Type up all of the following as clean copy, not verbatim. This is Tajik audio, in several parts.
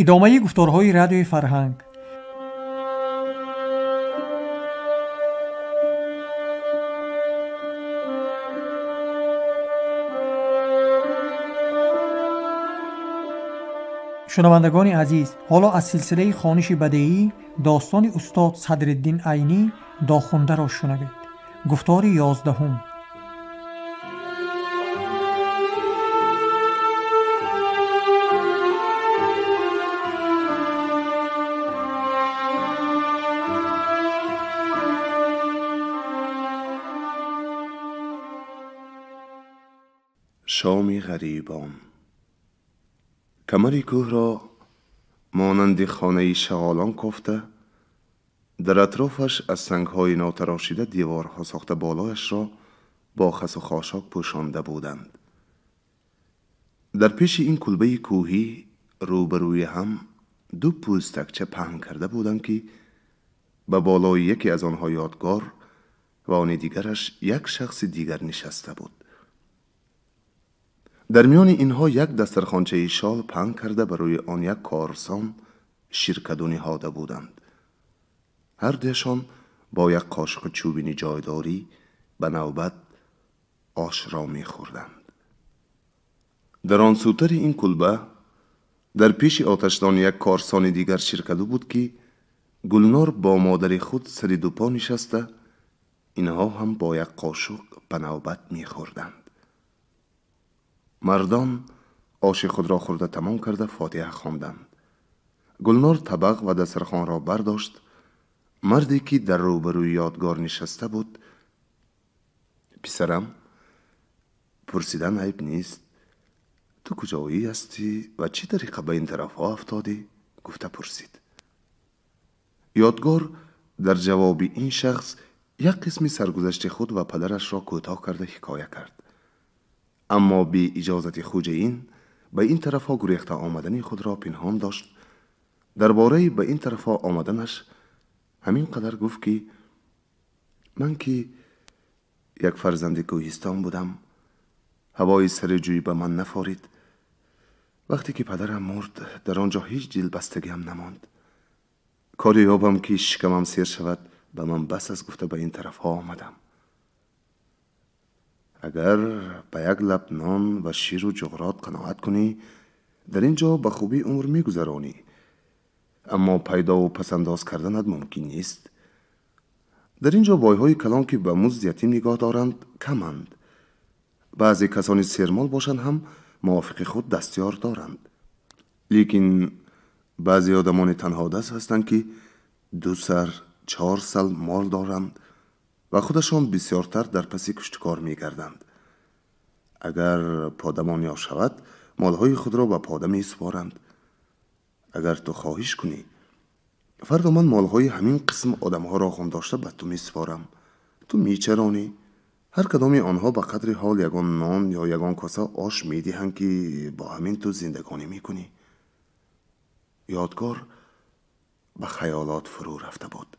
Идомаи гуфторҳои Радиои Фарҳанг. Шунавандагони азиз, ҳоло аз силсилаи хониши бадеӣ достони устод Садриддин Айнӣ Дохундаро шунавед. Гуфтори 11-ум. Шоми ғарибон. Камари кӯҳро монанди хонаи шағолон кофта, дар атрофаш аз сангҳои нотарошида деворҳо сохта, болояшро бо хасу хошок пӯшонда буданд. Дар пеши ин кулбаи кӯҳӣ рӯбарӯи ҳам ду пӯстакча паҳн карда буданд, ки ба болои яке аз онҳо Ёдгор ва они дигараш як шахси дигар нишаста буд. Дар миёни инҳо як дастархончаи шол паҳн карда, ба рӯи он як корсон ширкаду ниҳода буданд. Ҳар дуяшон бо як қошиқи чӯбини ҷойдорӣ ба навбат ошро мехӯрданд. Дар он сӯтари ин кулба дар пеши оташдон як корсони дигар ширкаду буд, ки Гулнор бо модари худ сари дупо нишаста, инҳо ҳам бо як қошуқ ба навбат мехӯрданд. Мардон оши худро хӯрда тамом карда, фотиҳа хонданд. Гулнор табақ ва дастархонро бардошт. Марде ки дар рӯбарӯи Ёдгор нишаста буд: «Писарам, пурсидан айб нест, ту куҷоӣ ҳастӣ ва чӣ тариқа ба ин тарафҳо афтодӣ?» гуфта пурсид. Ёдгор дар ҷавоби ин шахс як қисми саргузашти худ ва падарашро кӯтоҳ карда ҳикоя кард, аммо бе иҷозати хуҷаин ба ин тарафҳо гурехта омадани худро пинҳон дошт. Дар бораи ба ин тарафҳо омаданаш ҳамин қадар гуфт, ки ман ки як фарзанди кӯҳистон будам, ҳавои сари ҷӯй ба ман нафорид. Вақте ки падарам мурд, дар он ҷо ҳеҷ дилбастагиам намонд. Коре ёбам, ки шикамам сер шавад, ба ман бас аст, гуфта ба ин тарафҳо омадам. Агар ба як лаб нон ва ширу ҷуғрот қаноат кунӣ, дар ин ҷо ба хубӣ умр мегузаронӣ, аммо пайдову пасандоз карданат мумкин нест. Дар ин ҷо бойҳои калон, ки ба музд ятим нигоҳ доранд, каманд. Баъзе касони сермол бошанд ҳам мувофиқи худ дастёр доранд, лекин баъзе одамони танҳодаст ҳастанд, ки ду сар, чор сал мол доранд ва худашон бисёртар дар паси куштукор мегарданд. Агар подамон ёфт шавад, молҳои худро ба пода месупоранд. Агар ту хоҳиш кунӣ, фардо ман молҳои ҳамин қисм одамҳоро ғамдошта ба ту месупорам. Ту мечаронӣ. Ҳар кадоми онҳо ба қадри ҳол ягон нон ё ягон коса ош медиҳанд, ки бо ҳамин ту зиндагонӣ мекунӣ. Ёдгор ба хаёлот фурӯ рафта буд.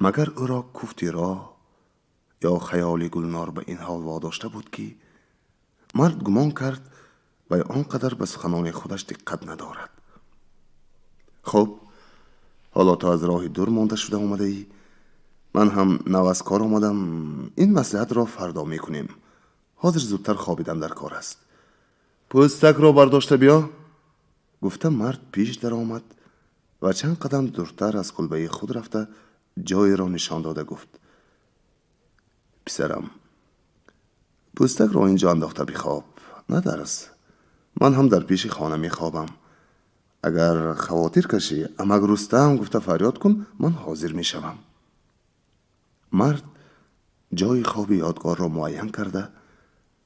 Магар ӯро куфти роҳ ё хаёли Гулнор ба ин ҳол водошта буд, ки мард гумон кард вай он қадар ба суханони худаш диққат надорад. Хуб, ҳоло ту аз роҳи дур монда шуда омадаӣ, ман ҳам нав аз кор омадам. Ин маслиҳатро фардо мекунем. Ҳозир зудтар хобидан дар кор аст. Пӯстакро бардошта биё, гуфта мард пеш даромад ва чанд қадам дуртар аз кулбаи худ рафта, ҷоеро нишон дода гуфт: «Писарам, пӯстакро ин ҷо андохта бихоб, натарс. Ман ҳам дар пеши хона мехобам. Агар хавотир кашӣ, амак Рустам гуфта фарёд кун, ман ҳозир мешавам». Мард ҷои хоби Ёдгорро муайян карда,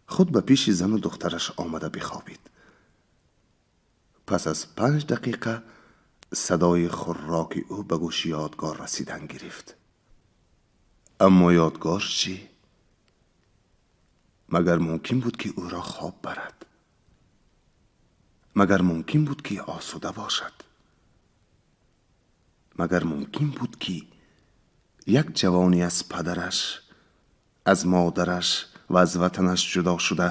худ ба пеши зану духтараш омада бихобид. Пас аз 5 дақиқа садои хурроки ӯ ба гӯши Ёдгор расидан гирифт. Аммо Ёдгор чӣ? Магар мумкин буд, ки ӯро хоб барад? Магар мумкин буд, ки осуда бошад? Магар мумкин буд, ки як ҷавоне аз падараш, аз модараш ва аз ватанаш ҷудо шуда,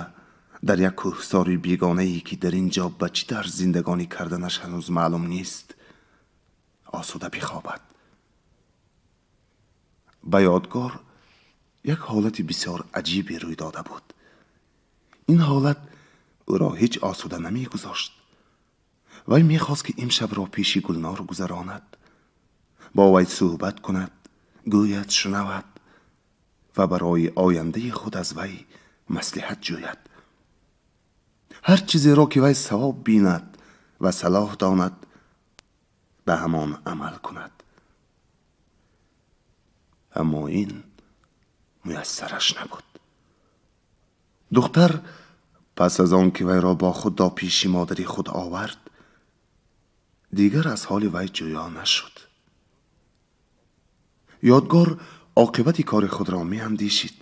Дар як кӯҳсори бегонае, ки дар ин ҷо ба чӣ тарз зиндагонӣ карданаш ҳанӯз маълум нест, осуда бихобад. Ба Ёдгор як ҳолати бисёр аҷибе рӯй дода буд. Ин ҳолат ӯро ҳеҷ осуда намегузошт. Вай мехост, ки имшабро пеши Гулнор гузаронад, бо вай суҳбат кунад, гӯяд, шунавад ва барои ояндаи худ аз вай маслиҳат ҷӯяд. Ҳар чизеро, ки вай савоб бинад ва салоҳ донад, ба ҳамон амал кунад. Аммо ин муяссараш набуд. Духтар пас аз он ки вайро бо худ до пеши модари худ овард, дигар аз ҳоли вай ҷӯё нашуд. Ёдгор оқибати кори худро меандешид.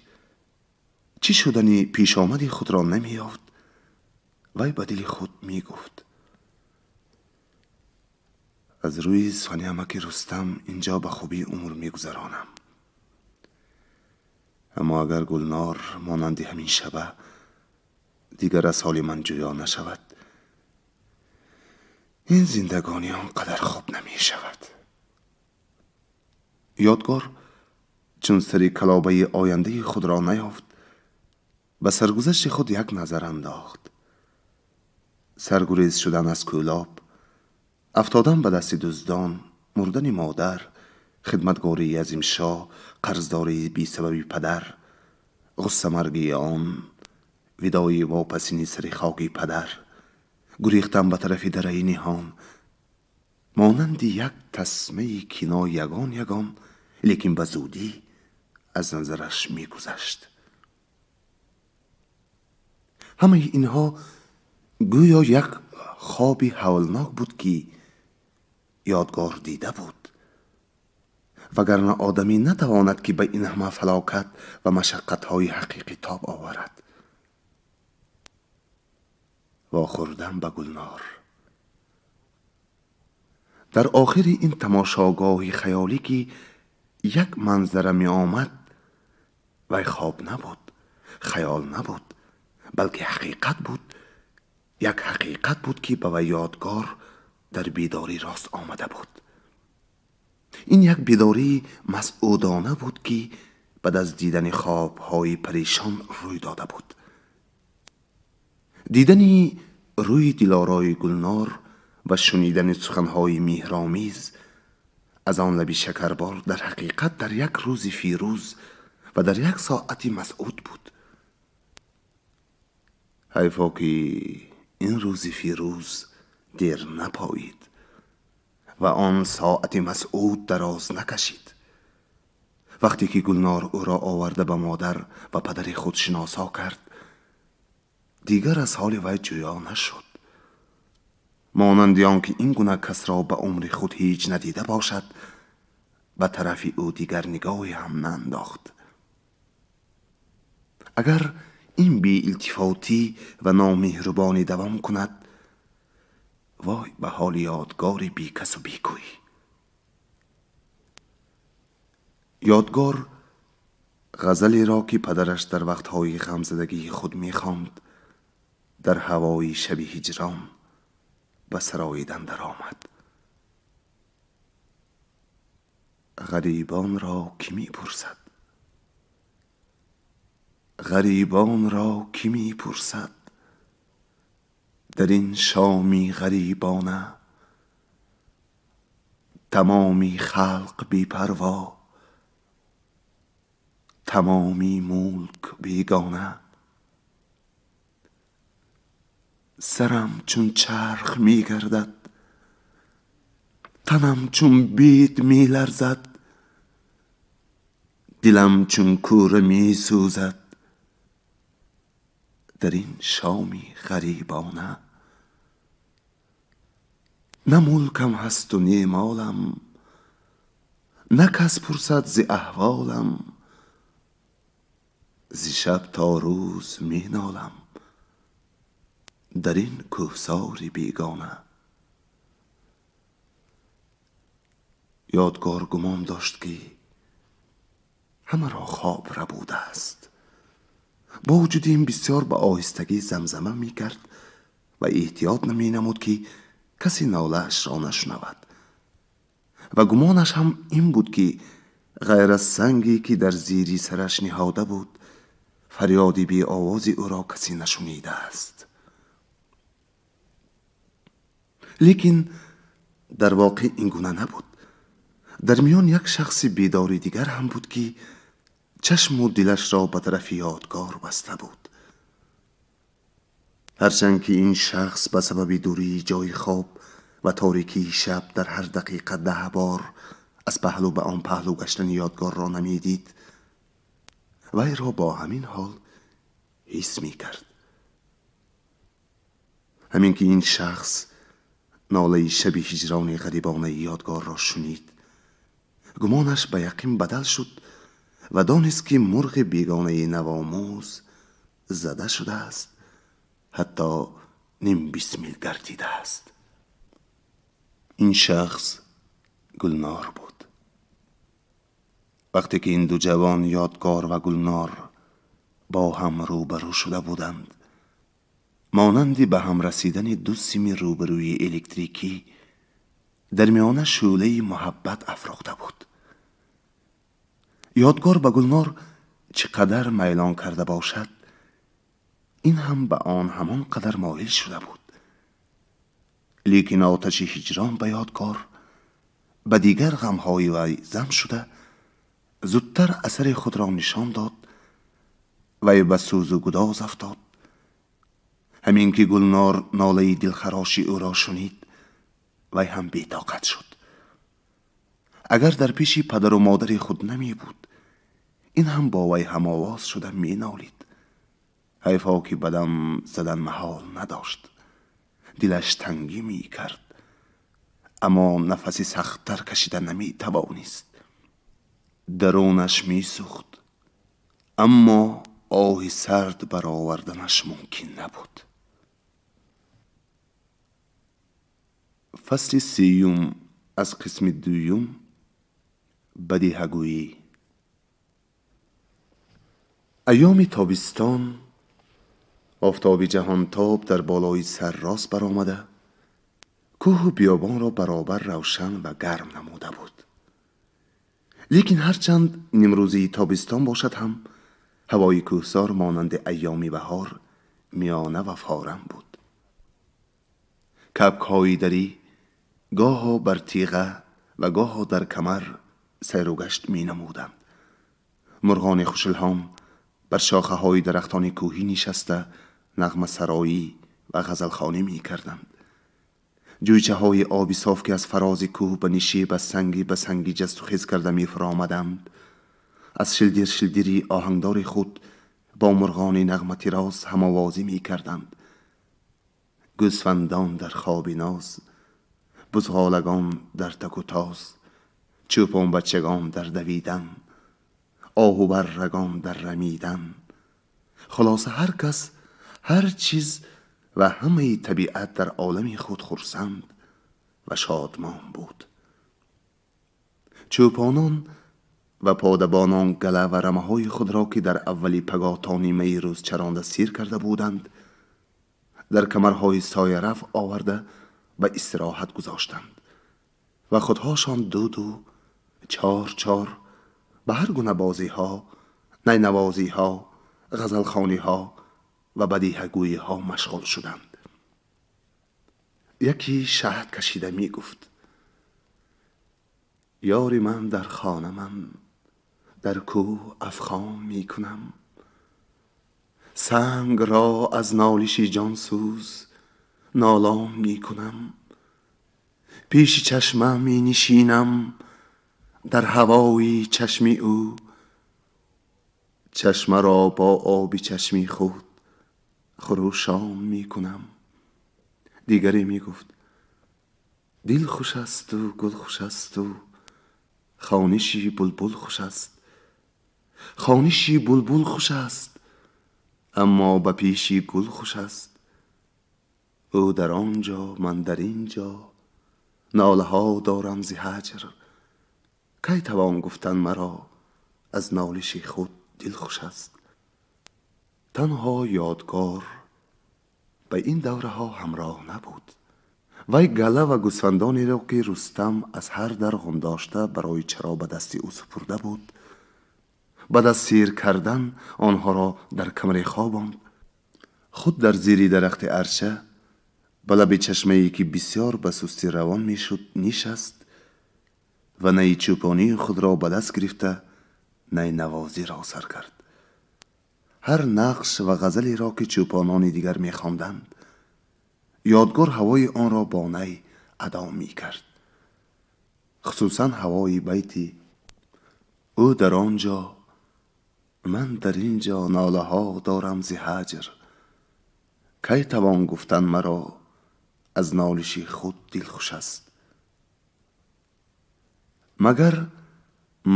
Чӣ шудани пешомади худро намеёфт. Вай ба дили худ мегуфт: аз рӯи сухани амаки Рустам инҷо ба хубӣ умр мегузаронам. Аммо агар Гулнор монанди ҳамин шаба дигар аз ҳоли ман ҷӯё нашавад, ин зиндагонӣ он қадар хуб намешавад. Ёдгор чун сари калобаи ояндаи худро наёфт, ба саргузашти худ як назар андохт. Саргурез шудан аз кӯлоб, афтодан ба дасти дуздон, мурдани модар, хидматгории Азимшоҳ, қарздории бесабаби падар, ғуссамаргии он, видои вопасини сари хоки падар, гурехтан ба тарафи дараи ниҳон, монанди як тасмаи кино ягон ягон, лекин ба зудӣ аз назараш мегузашт. Ҳамаи инҳо гӯё як хоби ҳавлнок буд, ки Ёдгор дида буд. Вагарна одамӣ натавонад, ки ба ин ҳама фалокат ва машаққатҳои ҳақиқӣ тоб оварад. Вохӯрдан ба Гулнор. Дар охири ин тамошогоҳи хаёлӣ, ки як манзара меомад, вай хоб набуд, хаёл набуд, балки ҳақиқат буд. Як ҳақиқат буд, ки ба вай Ёдгор дар бедорӣ рост омада буд. Ин як бедории масъудона буд, ки баъд аз дидани хобҳои парешон рӯй дода буд. Дидани рӯи дилорои Гулнор ва шунидани суханҳои меҳромез аз он лаби шакарбор дар ҳақиқат дар як рӯзи фирӯз ва дар як соати масъуд буд. Ҳайфо, ки ин рӯзи фирӯз дер напоид ва он соати масъуд дароз накашид. Вақте ки Гулнор ӯро оварда ба модар ва падари худ шиносо кард, дигар аз ҳоли вай ҷӯё нашуд. Монанди он ки ин гуна касро ба умри худ ҳеҷ надида бошад, ба тарафи ӯ дигар нигоҳе ҳам наандохт. Агар ин беилтифотӣ ва номеҳрубонӣ давом кунад, вой ба ҳоли Ёдгори бекасу бекӯй. Ёдгор ғазалеро, ки падараш дар вақтҳои ғамзадагии худ мехонд, дар ҳавои шаби ҳиҷрон ба сароидан даромад. Ғарибонро кӣ мепурсад? Ғарибонро кӣ мепурсад? Дар ин шоми ғарибона тамоми халқ бепарво, тамоми мулк бегона. Сарам чун чарх мегардад, танам чун бед меларзад, дилам чун кӯра месӯзад дар ин шоми ғарибона. На мулкам ҳасту не молам, на кас пурсад зи аҳволам, зи шаб то рӯз менолам дар ин кӯҳсори бегона. Ёдгор гумон дошт, ки ҳамаро хоб рабудааст. Бо вуҷуди ин бисёр ба оҳистагӣ замзама мекард ва эҳтиёт наменамуд, ки касе нолаашро нашунавад. Ва гумонаш ҳам ин буд, ки ғайр аз санге, ки дар зири сараш ниҳода буд, фарёди беовози ӯро касе нашунидааст. Лекин дар воқеъ ин гуна набуд. Дар миён як шахси бедори дигар ҳам буд, ки чашму дилашро ба тарафи ёдгор баста буд. Ҳарчанд ки ин шахс ба сабаби дурии ҷои хоб ва торикии шаб дар ҳар дақиқа 10 бор аз паҳлӯ ба он паҳлӯ гаштани ёдгорро намедид, вайро бо ҳамин ҳол ҳис мекард. Ҳамин ки ин шахс нолаи шаби ҳиҷрони ғарибонаи ёдгорро шунид, гумонаш ба яқин бадал шуд ва донист, ки мурғи бегонаи навомӯз зада шудааст, ҳатто ним бисмил гардидааст. Ин шахс Гулнор буд. Вақте ки ин ду ҷавон, Ёдгор ва Гулнор, бо ҳам рӯбарӯ шуда буданд, монанди ба ҳам расидани ду сими рӯбарӯи электрикӣ дар миёна шӯълаи муҳаббат афрохта буд. Ёдгор ба Гулнор чӣ қадар майлон карда бошад, ин ҳам ба он ҳамон қадар моил шуда буд. Лекин оташи ҳиҷрон ба Ёдгор ба дигар ғамҳои вай зам шуда, зудтар асари худро нишон дод. Вай ба сӯзу гудоз афтод. Ҳамин ки Гулнор нолаи дилхароши ӯро шунид, вай ҳам бетоқат шуд. Агар дар пеши падару модари худ намебуд, ин ҳам бо вай ҳамовоз шуда менолид. Ҳайфо ки ба дам задан маҳол надошт. Дилаш тангӣ мекард, аммо нафаси сахттар кашида наметавонист. Дарунаш месӯхт, аммо оҳи сард бароварданаш мумкин набуд. Фасли сеюм аз қисми дуюм. Бадиҳагӯӣ. Айёми тобистон офтоби ҷаҳонтоб дар болои сар рост баромада, кӯҳу биёбонро баробар равшан ва гарм намуда буд. Лекин ҳарчанд нимрӯзии тобистон бошад ҳам, ҳавои кӯҳсор монанди айёми баҳор миёна ва форам буд. Кабкҳои дарӣ гоҳо бар тиға ва гоҳо дар камар сайру гашт менамуданд. Мурғони хушилҳом бар шохаҳои дарахтони кӯҳӣ нишаста нағмасароӣ ва ғазалхонӣ мекарданд. Ҷӯйчаҳои оби соф, ки аз фарози кӯҳ ба нишеб аз санги ба санги ҷасту хез карда мефуромаданд, аз шилдир шилдири оҳангдори худ бо мурғони нағматироз ҳамовозӣ мекарданд. Гӯсфандон дар хоби ноз, бузғолагон дар таку тоз, чӯпонбачагон дар давидан, оҳу баррагон дар рамидан. Хулоса, ҳар кас, ҳар чиз ва ҳамаи табиат дар олами худ хурсанд ва шодмон буд. Чӯпонон ва подабонон гала ва рамаҳои худро, ки дар аввали пагоҳ то нимаи рӯз чаронда сир карда буданд, дар камарҳои сояраф оварда ба истироҳат гузоштанд ва худҳошон ду-ду, чор-чор ба ҳар гуна бозиҳо, найнавозиҳо, ғазалхониҳо ва бадиҳагӯиҳо машғул шуданд. Яке шаҳд кашида мегуфт: ёри ман дар хонамам, дар кӯҳ афғон мекунам, санг ро аз нолиши ҷонсӯз нолон мекунам, пеши чашма менишинам, дар ҳавои чашми ӯ, чашмаро бо оби чашми худ хурӯшон мекунам. Дигаре мегуфт: дил хуш асту гул хуш асту хониши булбул хуш аст, хониши булбул хуш аст, аммо ба пеши гул хуш аст. Ӯ дар он ҷо, ман дар ин ҷо, нолаҳо дорам зи ҳаҷр. Кай тавон гуфтан маро аз нолиши худ дил хуш аст? Танҳо Ёдгор ба ин давраҳо ҳамроҳ набуд. Вай гала ва гӯсфандонеро, ки Рустам аз ҳар дар ғундошта барои чаро ба дасти ӯ супурда буд, баъд аз сир кардан онҳоро дар камаре хобонд. Худ дар зери дарахти арча ба лаби чашмае, ки бисёр ба сустӣ равон мешуд, нишаст ва найи чӯпонии худро ба даст гирифта найнавозиро сар кард. Ҳар нақш ва ғазалеро, ки чӯпонони дигар мехонданд, Ёдгор ҳавои онро бо най адо мекард, хусусан ҳавои байти ӯ дар он ҷо, ман дар ин ҷо, нолаҳо дорам зи ҳаҷр, кай тавон гуфтан маро аз нолиши худ дилхуш аст. Магар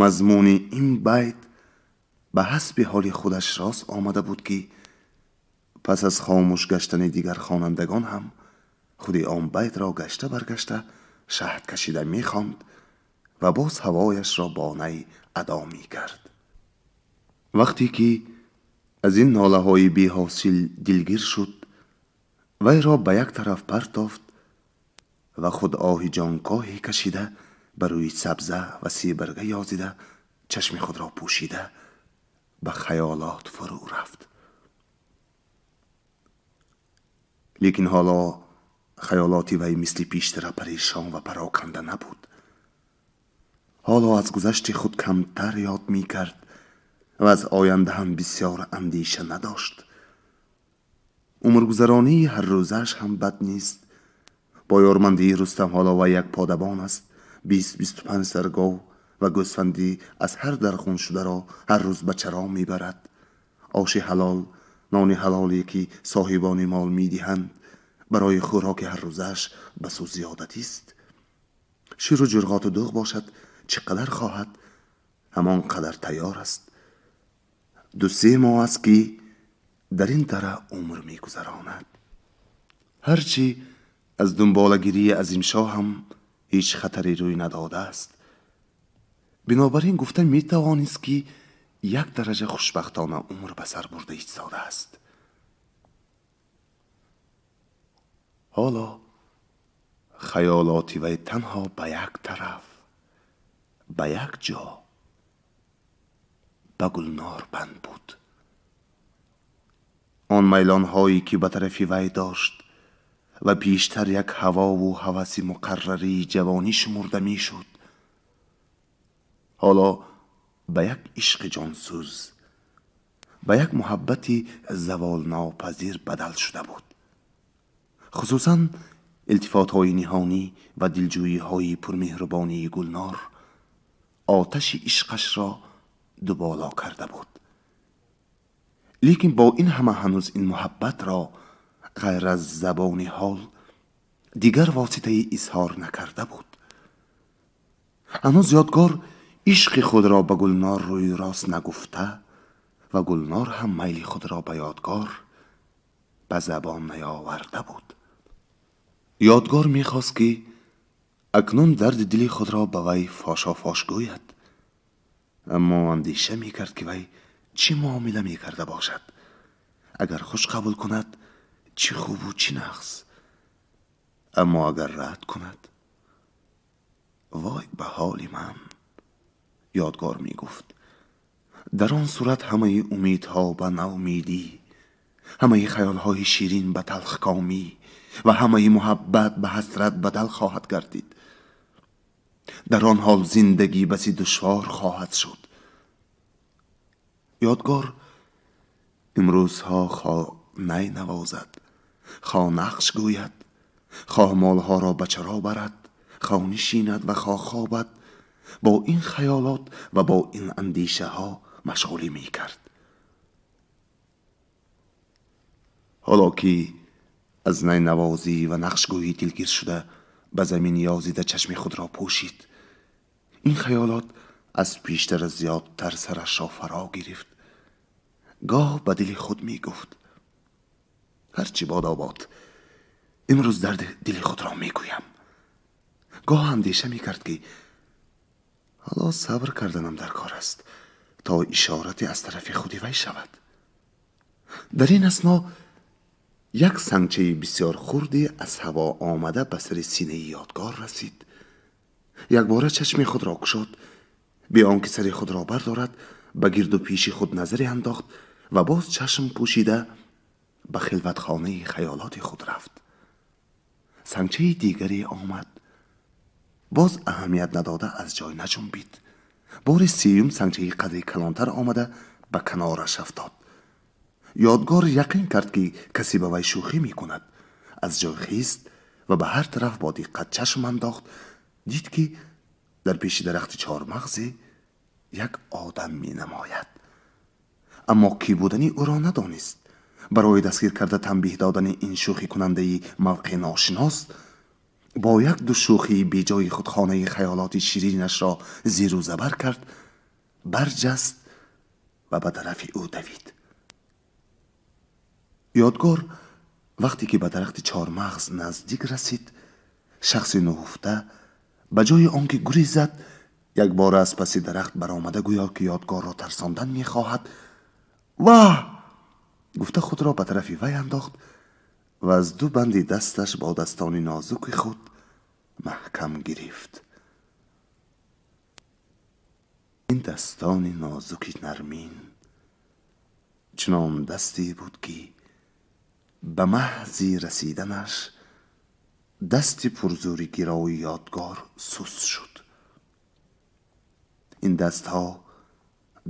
мазмуни ин байт ба ҳасби ҳоли худаш рост омада буд, ки пас аз хомӯш гаштани дигар хонандагон ҳам худи он байтро гашта баргашта шаҳд кашида мехонд ва боз ҳавояшро бо най адо мекард. Вақте ки аз ин нолаҳои беҳосил дилгир шуд, вайро ба як тараф партофт ва худ оҳи ҷонкоҳе кашида ба рӯи сабза ва себарга ёзида чашми худро пӯшида ба хаёлот фурӯ рафт. Лекин ҳоло хаёлоти вай мисли пештара парешон ва пароканда набуд. Ҳоло аз гузашти худ камтар ёд мекард ва аз оянда ҳам бисёр андеша надошт. Умргузаронии ҳаррӯзааш ҳам бад нест. Бо ёрмандии Рустам ҳоло вай як подабон аст. 20-25 сар гов ва гӯсфандӣ аз ҳар дар хун шударо ҳар рӯз ба чаро мебарад. Оши ҳалол, нони ҳалоле, ки соҳибони мол медиҳанд, барои хӯроки ҳаррӯзааш басу зиёдатист. Ширу ҷурғоту дӯғ бошад, чӣ қадар хоҳад, ҳамон қадар тайёр аст. 2-3 моҳ аст, ки дар ин дара умр мегузаронад. Ҳарчи аз дунболагирии Азимшоҳ ҳам ҳеҷ хатаре рӯй надодааст. Бинобар ин гуфта метавонист, ки як дараҷа хушбахтона умр ба сар бурда истодааст. Ҳоло хаёлоти вай танҳо ба як тараф, ба як ҷо, ба Гулнор банд буд. Он майлонҳое, ки ба тарафи вай дошт ва пештар як ҳавову ҳаваси муқаррарии ҷавонӣ шумурда мешуд, ҳоло ба як ишқи ҷонсӯз, ба як муҳаббати заволнопазир бадал шуда буд. Хусусан илтифотҳои ниҳонӣ ва дилҷӯиҳои пурмеҳрубонии Гулнор оташи ишқашро дуболо карда буд. Лекин бо ин ҳама ҳанӯз ин муҳаббатро ғайр аз забони ҳол дигар воситаи изҳор накарда буд. Ҳанӯз Ёдгор ишқи худро ба Гулнор рӯи рост нагуфта ва Гулнор ҳам майли худро ба Ёдгор ба забон наёварда буд. Ёдгор мехост, ки акнун дарди дили худро ба вай фошофош гӯяд, аммо андеша мекард, ки вай чӣ муомила мекарда бошад. Агар хуш қабул кунад, чӣ хубу чӣ нағз, аммо агар рад кунад, вой ба ҳоли ман, Ёдгор мегуфт. Дар он сурат ҳамаи умедҳо ба наумедӣ, ҳамаи хаёлҳои ширин ба талхкомӣ ва ҳамаи муҳаббат ба ҳасрат бадал хоҳад гардид. Дар он ҳол зиндагӣ баси душвор хоҳад шуд. Ёдгор имрӯзҳо хоҳ най навозад, хоҳ нақш гӯяд, хоҳ молҳоро ба чаро барад, хоҳ нишинад ва хоҳ хобад, бо ин хаёлот ва бо ин андешаҳо машғулӣ мекард. Ҳоло ки аз найнавозӣ ва нақшгӯӣ дилгир шуда ба замин ёзида чашми худро пӯшид, ин хаёлот аз пештара зиёдтар сарашро фаро гирифт. Гоҳ ба дили худ мегуфт: ҳарчи бодобод, имрӯз дарди дили худро мегӯям. Гоҳ андеша мекард, ки ҳоло сабр карданам дар кор аст, то ишорате аз тарафи худи вай шавад. Дар ин асно як сангчаи бисёр хурде аз ҳаво омада ба сари синаи Ёдгор расид. Якбора чашми худро кушод, бе он ки сари худро бардорад, ба гирду пеши худ назаре андохт ва боз чашм пӯшида ба хилватхонаи хаёлоти худ рафт. Сангчаи дигаре омад, боз аҳамият надода аз ҷой наҷунбид. Бори сеюм сангчаи қадри калонтар омада ба канораш афтод. Ёдгор яқин кард, ки касе ба вай шӯхӣ мекунад. Аз ҷой хист ва ба ҳар тараф бо диққат чашм андохт. Дид, ки дар пеши дарахти чормағзе як одам менамояд, аммо кӣ будани ӯро надонист. Барои дастгир карда танбеҳ додани ин шӯхикунандаи мавқеъ ношинос, бо як ду шӯхии беҷои худ хонаи хаёлоти ширинашро зеру забар кард, барҷаст ва ба тарафи ӯ давид. Ёдгор вақте ки ба дарахти чормағз наздик расид, шахси нуҳуфта ба ҷои он ки гурезад, якбора аз паси дарахт баромада, гӯё ки Ёдгорро тарсондан мехоҳад, «Ваҳ!» гуфта худро ба тарафи вай андохт ва аз ду банди дасташ бо дастони нозуки худ маҳкам гирифт. Ин дастони нозуки нармин чунон дасте буд, ки ба маҳзи расиданаш дасти пурзӯри гирои Ёдгор суст шуд. Ин дастҳо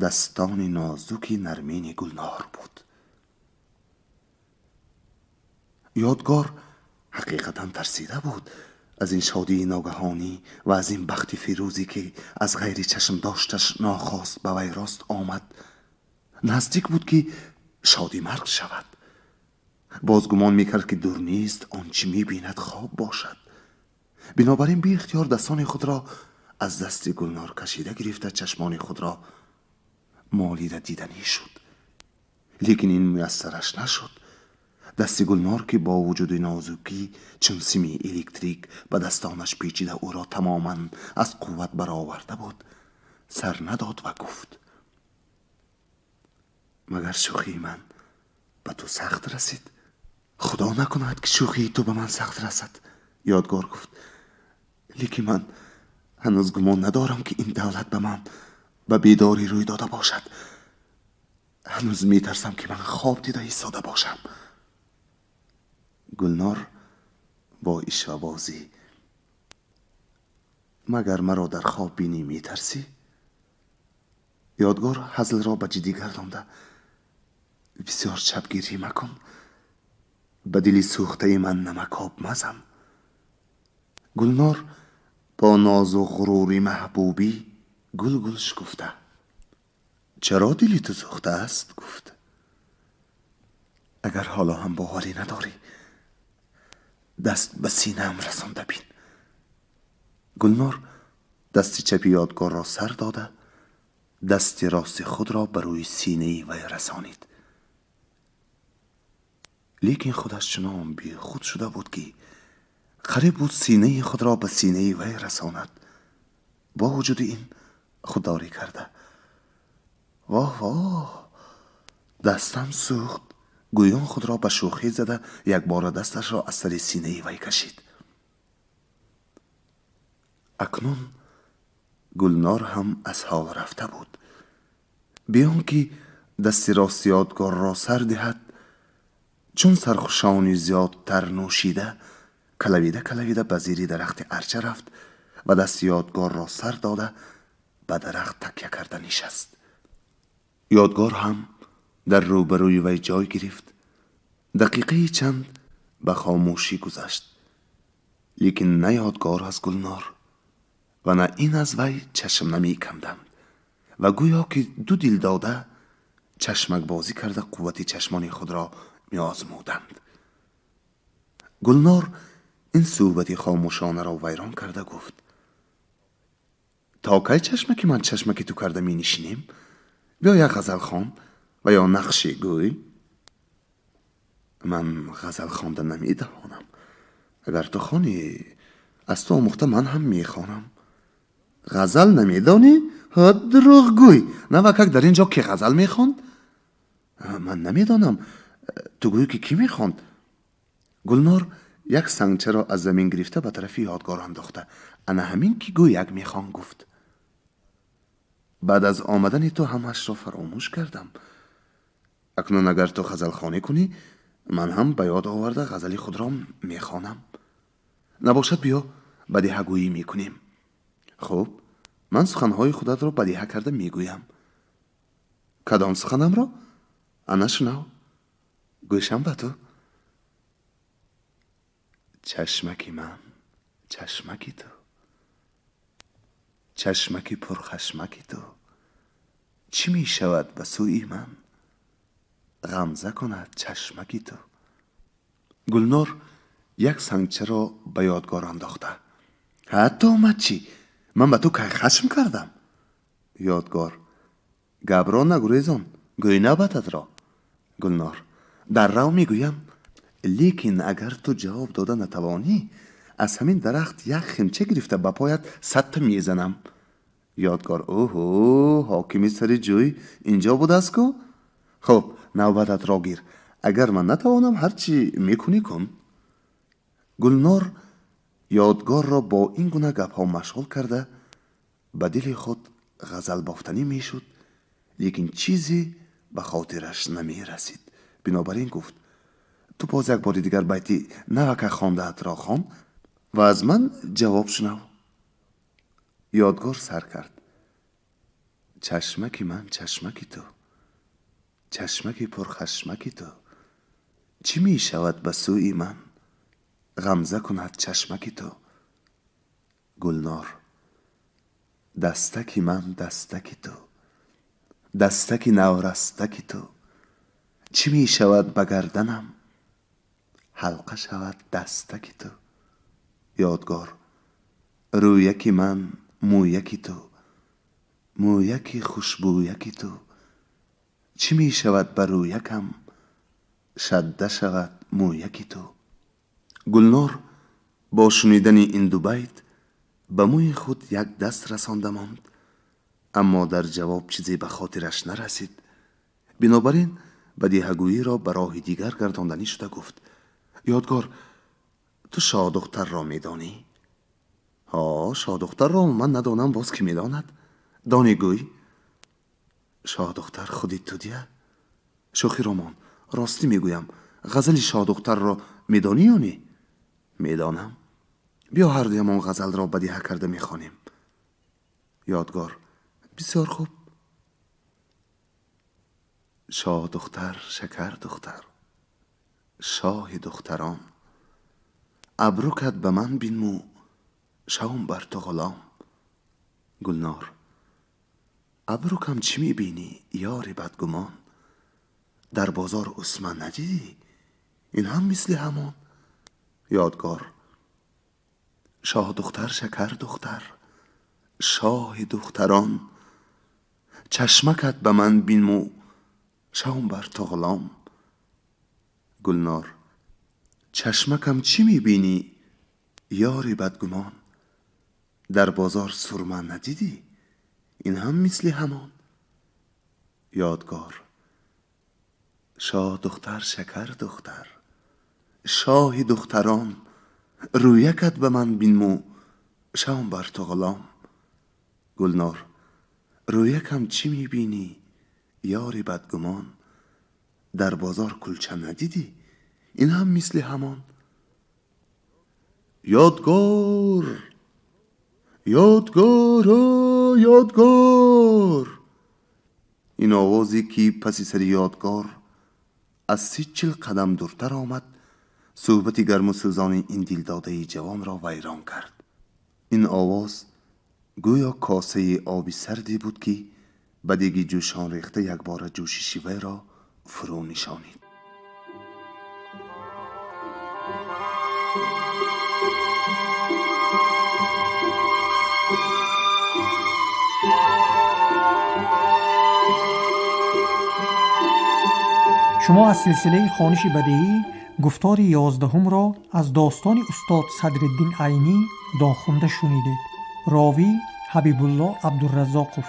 дастони нозуки нармини Гулнор буд. Ёдгор ҳақиқатан тарсида буд. Аз ин шодии ногаҳонӣ ва аз ин бахти фирӯзе, ки аз ғайри чашмдошташ нохост ба вай рост омад, наздик буд, ки шоди марг шавад. Боз гумон мекард, ки дур нест он чӣ мебинад хоб бошад. Бинобар ин беихтиёр дастони худро аз дасти Гулнор кашида гирифта, чашмони худро молида диданӣ шуд, лекин ин муяссараш нашуд. Дасти Гулнор, ки бо вуҷуди нозукӣ чун сими электрик ба дастонаш печида ӯро тамоман аз қувват бароварда буд, сар надод ва гуфт: «Магар шӯхии ман ба ту сахт расид?» «Худо накунад, ки шӯхии ту ба ман сахт расад», Ёдгор гуфт. «Лекин ман ҳанӯз гумон надорам, ки ин давлат ба ман ба бедорӣ рӯй дода бошад. Ҳанӯз метарсам, ки ман хоб дида истода бошам». Гулнор бо ишвабозӣ: «Магар маро дар хоб бинӣ метарсӣ?» Ёдгор ҳазлро ба ҷиддӣ гардонда: «Бисёр чапгирӣ макун, ба дили сӯхтаи ман намакоб мазан». Гулнор бо нозу ғурури маҳбубӣ гул гул шукуфта: «Чаро дили ту сӯхта аст?» гуфт. «Агар ҳоло ҳам боварӣ надорӣ, даст ба синаам расонда бин». Гулнор дасти чапи Ёдгорро сар дода, дасти рости худро ба рӯи синаи вай расонид, лекин худаш чунон бехуд шуда буд, ки қариб буд синаи худро ба синаи вай расонад. Бо вуҷуди ин худдорӣ карда: «Воҳ, воҳ, дастам сӯхт», гӯён худро ба шӯхӣ зада, якбора дасташро аз сари синаи вай кашид. Акнун Гулнор ҳам аз ҳол рафта буд. Бе он ки дасти рости Ёдгорро сар диҳад, чун сархушони зиёдтар нӯшида, калавида калавида ба зери дарахти арча рафт ва дасти Ёдгорро сар дода, ба дарахт такя карда нишаст. Ёдгор ҳам дар рӯбарӯи вай ҷой гирифт. Дақиқаи чанд ба хомӯшӣ гузашт, лекин на Ёдгор аз Гулнор ва на ин аз вай чашм намеканданд ва гӯё ки ду дилдода чашмакбозӣ карда қуввати чашмони худро меозмуданд. Гулнор ин суҳбати хомӯшонаро вайрон карда гуфт: «То кай чашмаки ман чашмаки ту карда менишинем? Биё, як ғазал хон ва ё нақше гӯй». «Ман ғазал хонда наметавонам. Агар ту хонӣ, аз ту омӯхта ман ҳам мехонам». «Ғазал намедонӣ? Дурӯғгӯй! Навакак дар ин ҷо ки ғазал мехонд?» Ман намедонам, ту гӯӣ ки кӣ мехонд? Гулнор як сангчаро аз замин гирифта ба тарафи Ёдгор андохта, ана ҳамин ки гӯяк мехон гуфт. Баъд аз омадани ту ҳамаашро фаромӯш кардам. Акнун агар ту ғазалхонӣ кунӣ, ман ҳам ба ёд оварда ғазали худро мехонам. Набошад, биё бадиҳагӯӣ мекунем. Хуб, ман суханҳои худатро бадиҳа карда мегӯям. Кадом суханамро? Ана шунав, гӯшам ба ту. Чашмаки ман, чашмаки ту, чашмаки пурхашмаки ту, чӣ мешавад ба сӯи ман ғамза кунад чашмаки ту. Гулнор як сангчаро ба Ёдгор андохта. Ҳатто омад чӣ? Ман ба ту кай хашм кардам? Ёдгор: гапро нагурезон, гӯй навбататро. Гулнор: даррав мегӯям, лекин агар ту ҷавоб дода натавонӣ, аз ҳамин дарахт як химча гирифта ба поят 100 та мезанам. Ёдгор: оҳо, ҳокими сари ҷӯй инҷо будааст ку? Хуб, навбататро гир. Агар ман натавонам, ҳар чӣ мекунӣ кун. Гулнор Ёдгорро бо ин гуна гапҳо машғул карда, ба дили худ ғазалбофтанӣ мешуд, лекин чизе ба хотираш намерасид. Бинобар ин гуфт: ту боз як бори дигар байти навака хондаатро хон ва аз ман ҷавоб шунав. Ёдгор сар кард. Чашмаки ман, чашмаки ту, чашмаки пурхашмаки ту, чӣ мешавад ба сӯи ман ғамза кунад чашмаки ту. Гулнор: дастаки ман, дастаки ту, дастаки наврастаки ту, чӣ мешавад ба гарданам ҳалқа шавад дастаки ту. Ёдгор: рӯяки ман, мӯяки ту, мӯяки хушбӯяки ту, чӣ мешавад ба рӯякам шадда шавад мӯяки ту. Гулнор бо шунидани ин ду байт ба мӯи худ як даст расонда монд, аммо дар ҷавоб чизе ба хотираш нарасид. Бинобар ин бадиҳагӯиро ба роҳи дигар гардонданӣ шуда гуфт: Ёдгор, ту шоҳдухтарро медонӣ? Ҳо, шоҳдухтарро ман надонам, боз кӣ медонад? Донӣ гӯй. Шоҳдухтар худи ту дия? Шӯхи ромон, ростӣ мегӯям, ғазали шоҳдухтарро медонӣ ё не? Медонам. Биё ҳардуямон ғазалро бадиҳа карда мехонем. Ёдгор: бисёр хуб. Шоҳдухтар, шакардухтар, шоҳи духтарон, абрукат ба ман бинму, шавм бар ту ғулом. Гулнор: абрукам чӣ мебинӣ, ёри бадгумон? Дар бозор усман надидӣ? Ин ҳам мисли ҳамон. Ёдгор: шоҳдухтар, шакардухтар, шоҳи духтарон, чашмакат ба ман бинму, шавм бар ту ғулом. Гулнор: чашмакам чӣ мебинӣ, ёри бадгумон? Дар бозор сурма надидӣ? Ин ҳам мисли ҳамон. Ёдгор: шоҳдухтар, шакардухтар, шоҳи духтарон, рӯякат ба ман бинму, шавм бар ту ғулом. Гулнор: рӯякам чӣ мебинӣ, ёри бадгумон? Дар бозор кулча надидӣ? Ин ҳам мисли ҳамон. Ёдгор, Ёдгор, Ёдгор! Ин овозе ки паси сари Ёдгор аз 30-40 қадам дуртар омад, суҳбати гарму сӯзони ин дилдодаи ҷавонро вайрон кард. Ин овоз гӯё косаи оби сарде буд, ки ба деги ҷӯшон рехта якбора ҷӯшиши вайро фурӯ нишонид. Шумо аз силсилаи хониши бадеӣ гуфтори 11-умро аз достони устод Садриддин Айнӣ Дохунда шунидед. Ровӣ Ҳабибулло Абдураззоқов.